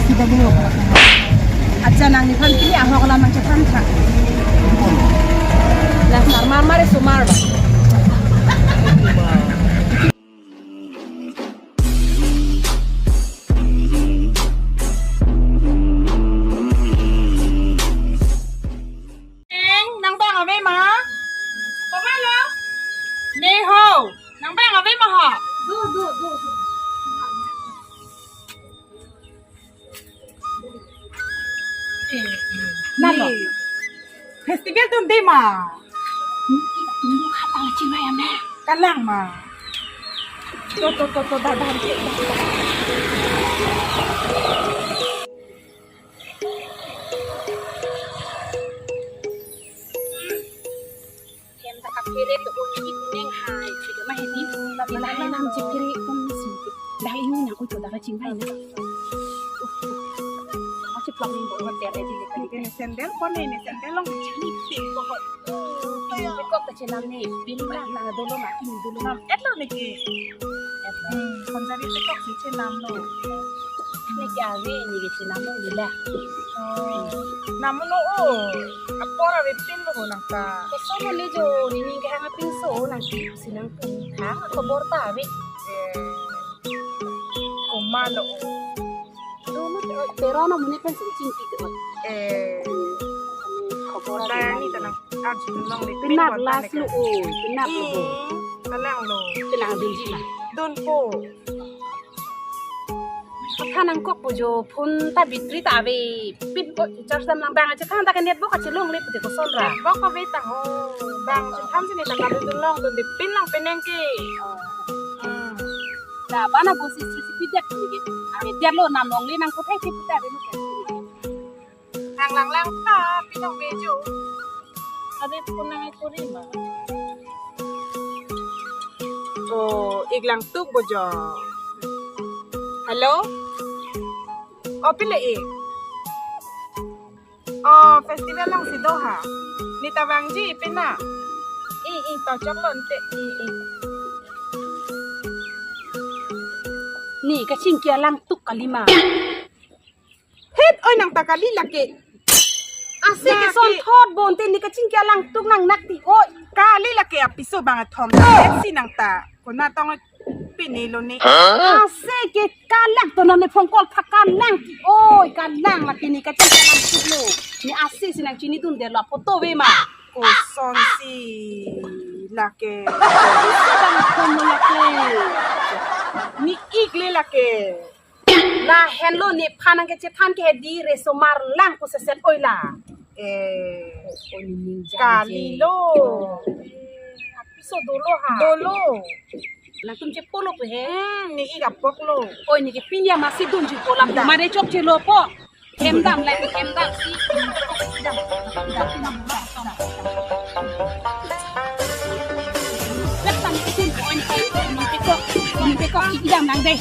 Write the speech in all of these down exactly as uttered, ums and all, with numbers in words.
Kita dulu. Acha nang nephan pini ahok alam nangchethan tha. Lah, sarmar mar, somar ba. Eng, nang bang ave ma? Komat lo? Ne ho, nang bang ave ma ho? Do, do, do, do. Eh, nalo. Festival dunde ma? Tum do kha pala chimai ame. Kalang ma. To, to, to, to, da, da, da, da. Hem ta kaphere to, un ki kuneng hai. Sida ma hedi. Malang malang chiphere tum si. Dai ni na ko to da ka ching hai na. Achi plak ni bo hotel e jili kali. Ne sandal ko ne, ne sandal long chini pin ko ho. Pin ko ta chenam ne. Pin la na dolo na, pin dolo na. Etlo ne ke. Etlo. Hmm, konjari te kok si chenam lo. Ne ke ave ne ke chenam lo nila. Oh, namun o, apor ave pin lo nang ta. Koson lo le jo, ne ning kehang apinso nang si nang pun khang, khobor ta ave. Eh, komat lo o. Dulu te, Teron amonit pen sing chingki te. Eh, khobor ta ave ni ta nang arjulong le. Kenap pin lo last ta lo o, kenap lo o. Hmm, kalang lo. Kenang dunji ma? Dunpo. Aphan nangkok pu jo, phone ta battery ta ave. Pin ko charge dam lang bang aja kan ta ke network aja longle pute koson ra. Network ave ta ho. Bang chetham sini ta kadun dun long dunde, pin lang penang ke. Hmm. Na bana bo si si pidak ni ke. Ave dia lo nam longle nang kothai si pute ave mo. Nang lang lang ta, pinong bejo. Ave phone nang kuri ma. Oh, ik lang tuk bo jo. Hello? Oh, pile ik? Oh, festival long si do ha. Ne ta vangji pina. I, i, to chok lo ante, i, i. Ne kachingki alang tuk kali ma. Het, oi nang ta kali lake. Ase ke son thot bonte ne kachingki alang tuk nang nak ti oi. Kali lake apiso bang athom. Si nang ta. Kona tong pini lo ne. Ase ke kalang to nang ne phone call tha kalang ti oi, kalang lake ne kachingki alang tuk lo. Ne ase si nang chini dunde lo photo ave ma. Koson si lake. Bang athom lo lake. Ne ik le lake. Lahenlo nephan nang kechethan ke hedi re somar lang ko seset oi la. Eh, oi ni ning jang kali je lo. Apiso dolo ha. Dolo. Nangtum chepo lo pu he. Hmm, ne ik apok lo. Oi ne ke pini amatsi dunji po lam. Da. Mare chokche lo po. Hem dam le, hem dam si. Dam, dam, dam, dam. Lak tam isin ko oi ne ke. Ni pekok, ni pekok si idam nang dei.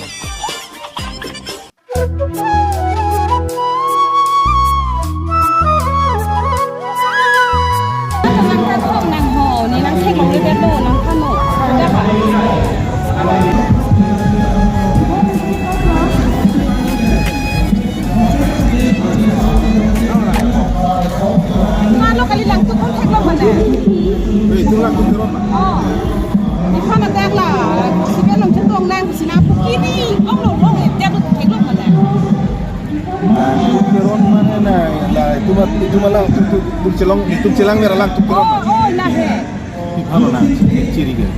Malo kali langtuk kon theklong mane. Eh, itu langtuk terus, Pak. Oh. Nephan adak la, si ke long chetong nang, si nang pu kiri, ong lo long, eh, dia tu theklong mane. Langtuk terus mane na, la, itu ma, itu ma langtuk, tuk, tuk chelong, tuk chelang mera langtuk terus. Oh, oh, la he. Iphan lo nang chiri ke.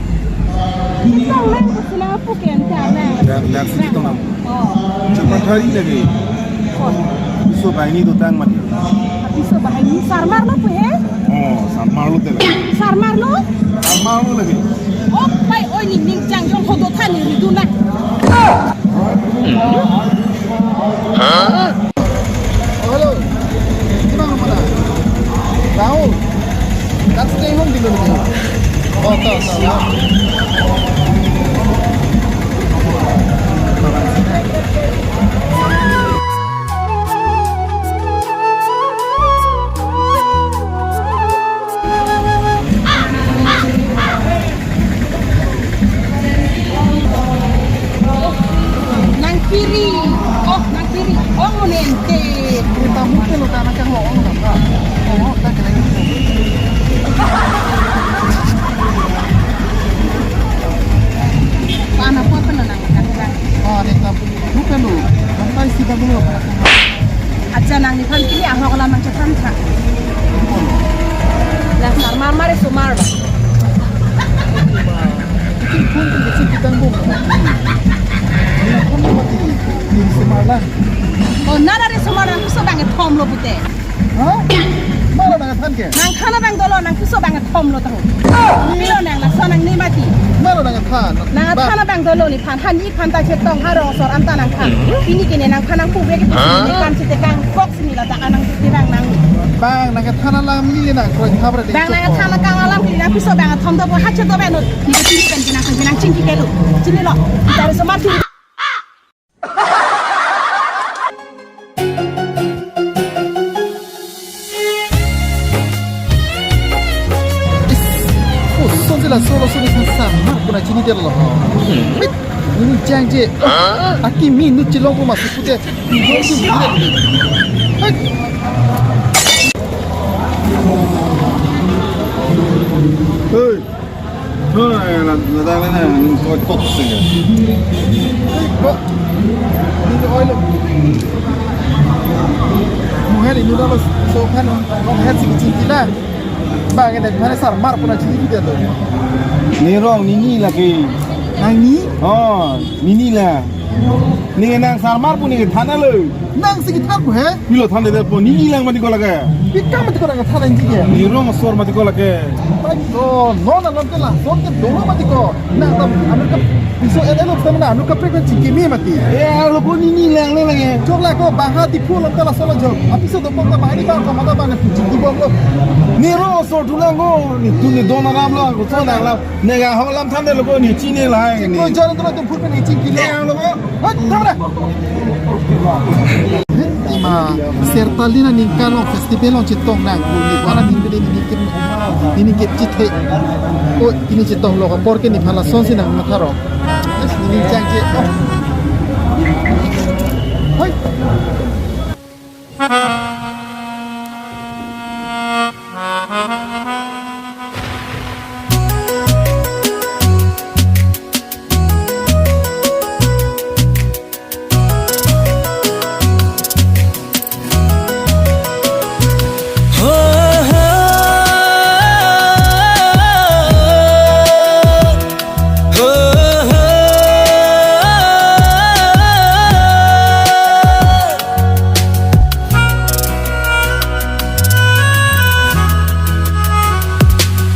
Chetong nang, si nang pu ke anta nang. Dak, dak si chetong nang. Oh. Cuma hari lagi. Oh. Apiso banghini dotang mati. Apiso banghini sarmar lo pu he? Oh, sarmar lo tele. Sarmar lo? Sarmar lo lagi. Oh, pai oi ni ning jang jong ho dothan ni dun na. Hello. Kurang mana? Tahu? Kan stay home di mana? Oh, tahu, tahu. Nang kiri, oh, nang kiri, oh, ne, Acha, nangliphan pini ahok alam nangchethan tha. Nang sarmar mar, somar. Itum phone ke bisu kitang bung. Ini phone mati. Ini somar lang. Oh, nana re somar, nangpiso bang kethom lo pute. Ha? Mala nangthan ke? Nangthan abang dolo, nangpiso bang kethom lo tahu. Pilo nang laso nangni mati. Mala nangthan? Nangthan abang dolo, nephan, ha nephan ta chetong, ha rong asor anta nangthan. Pini ke ne nangthan nangpu bek ke, nephan chetekang kok sini la ta nang chetekang nang. Bang nangthan alam neli nangkroi thap ra. Bang nangthan akang alam neli nangpiso bang kethom do, ha chetok bang no. Neli pini pen ke nang, ke nang chingki kelo. Chinilo. Dari somar chingki. Oh, sonsi laso, laso nephan sarmar pu nangchinidetlo. Ini changje. Akimi inut chelongpo masi pute. Hey. Hey. Hoi, na, na, na, na, na, ni koi tot se. Hei, kok. Ni koi lo. Muhel ini dolo so kan, kok het sing sing kila. Bang, ini mana sarmar pu nangchinidetlo. Ne rong, neli lagi. Nangli? Oh, neli la. Neli nang sarmar pu neli than lo. Nangsi kithan pu he? Pilo thandedet pu, neli lang mati ko lake. Pi kam mati ko nangthan nangji ke? Ne rong asor mati ko lake. Ai ko, non along ke lason ke dolo mati ko. Nang tam anu kapiso elo tam na anu kaprek chingki me mati. Eh, alo ko neli lang le lake. Chok la ko, bang ha Diphu along ke lason lo chok. Apiso dopok ta bang ni bang ko mata bang chingki bom lo. Ne rong asor thu lang ko, netum ne don aram lo, ko so nang la. Neli ahok alam thandetlo ko, ne chini lahai ne. Ko jon to to phut pen ne chingki le. Eh, alo ko. Hot, thamra. Ima, Sertalin aningkan along festival along chetong nang, ko nephan aning de neli ke, neli ke chethe. Oh, neli chetonglo apor ke nephan lasonsi nangmatha ro. Neli changje. Oh. Hoi.